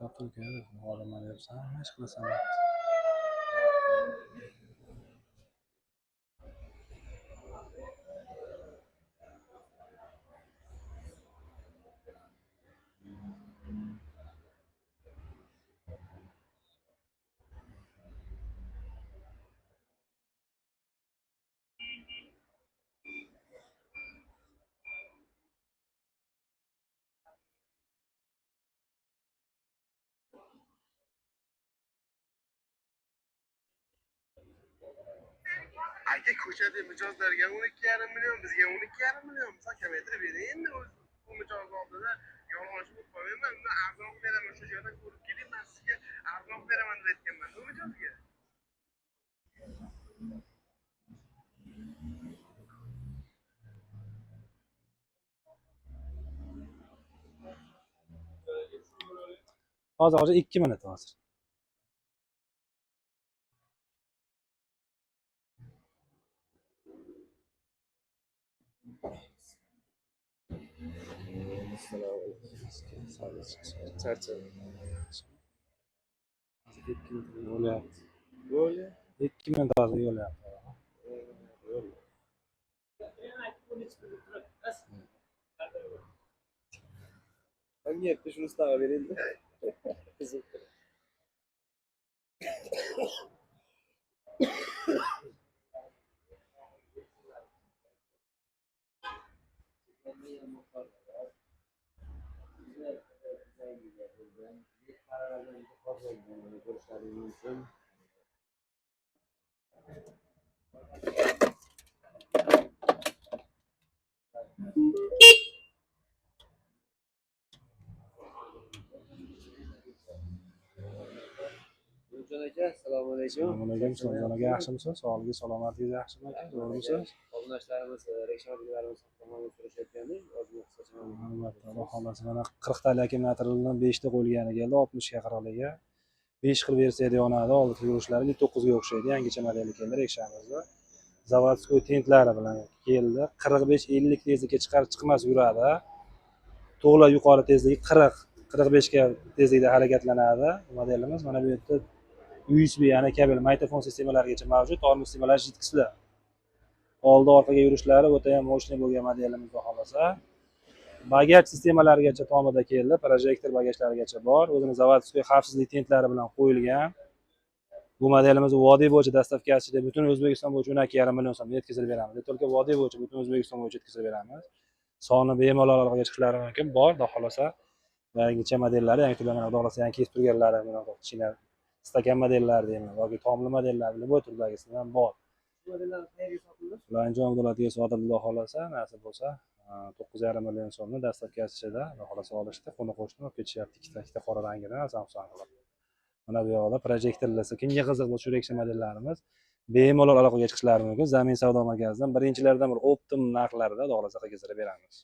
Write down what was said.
To'xtab tur, uka, deyapsan, nima ish qilasan deyapti. Aka, ko'chada mijozlarga 12,5 million, bizga 12,5 million. Misol kamaytirib bering endi, o'zi bu mijoz oldida yolg'onchi bo'lib qolmayman. Undan arzon qilib beraman, shu joydan ko'rib keling, man sizga arzon qilib beraman deb aytganman bu mijozga. Hozir, hozir 2 minut hozir. Charchadim. Hozir 2 minut bo'lyapti. Bo'ldi. 2 minut hozir yo'lyapti. Niyatda shuni tag'a bering. Qiziq. Nurjon aka, assalomu alaykum. Assalomu alaykum, Islomjon aka, yaxshimisiz? Sog'ligingiz, salomatligingiz yaxshimi aka? Zo'rmisiz? Obunachilarimiz, reklamachilarimiz tomonidan so'rashayotgandi. Ozgina qisqacha ma'lumot. Albatta, Xudo xohlasa mana 40 talik akkumulyatordan 5 ta qo'yilgani keldi, 60 ga 40liga. 5 xil versiyada yonadi, oldi yurishlari 9 ga o'xshaydi, yangicha modeli keldi rekshamizda. Заводской tentlari bilan keldi. 45-50 tezlikka chiqar chiqmas yuradi. To'g'ri, yuqori tezligi 40 45 ga tezlikda harakatlanadi bu modelimiz. Mana bu yerda USB, ya'ni kabel, magnitofon sistemalarigacha mavjud, tormoz sistemalari жидкость lar. Oldi orqaga yurishlari o'ta ham мощный bo'lgan modelimiz, xudo xohlasa. Bagaj sistemalarigacha tomida keldi, projektor bagajlarigacha bor. O'zini заводской xavfsizlik tentlari bilan qo'yilgan. Bu modelimiz vodiy bo'yicha доставка sida butun O'zbekiston bo'yicha 12,5 million so'mga yetkazib beramiz. Не только vodiy bo'yicha, butun O'zbekiston bo'yicha yetkazib beramiz. Soni bemalol aloqaga chiqishlari mumkin. Bor, xudo xohlasa. Yangicha modellari, yangi turlar, xudo xohlasa, yangi kelib turganlari, mana kichkina stakan modellar deyman yoki tomli modellar, любой turdagisidan ham bor. Bu modellar qayerga sotildi? Ular Andijon viloyatiga sotildi, xudo xohlasa, nasib bo'lsa, 9,5 million so'mni доставка sida, xudo xohlasa, olishdi. Qo'ni qo'shni olib ketishyapti, ikkita ikkita qora rangidan Samsung qilib. Mana bu yoqda projektorlar, kimga qiziq bo'lsa shu Reksha modellarimiz bemalol aloqaga chiqishlari mumkin. Zamin savdo markazidan birinchilardan bir оптом narxlarida, xudo xohlasa, qilgiztirib beramiz.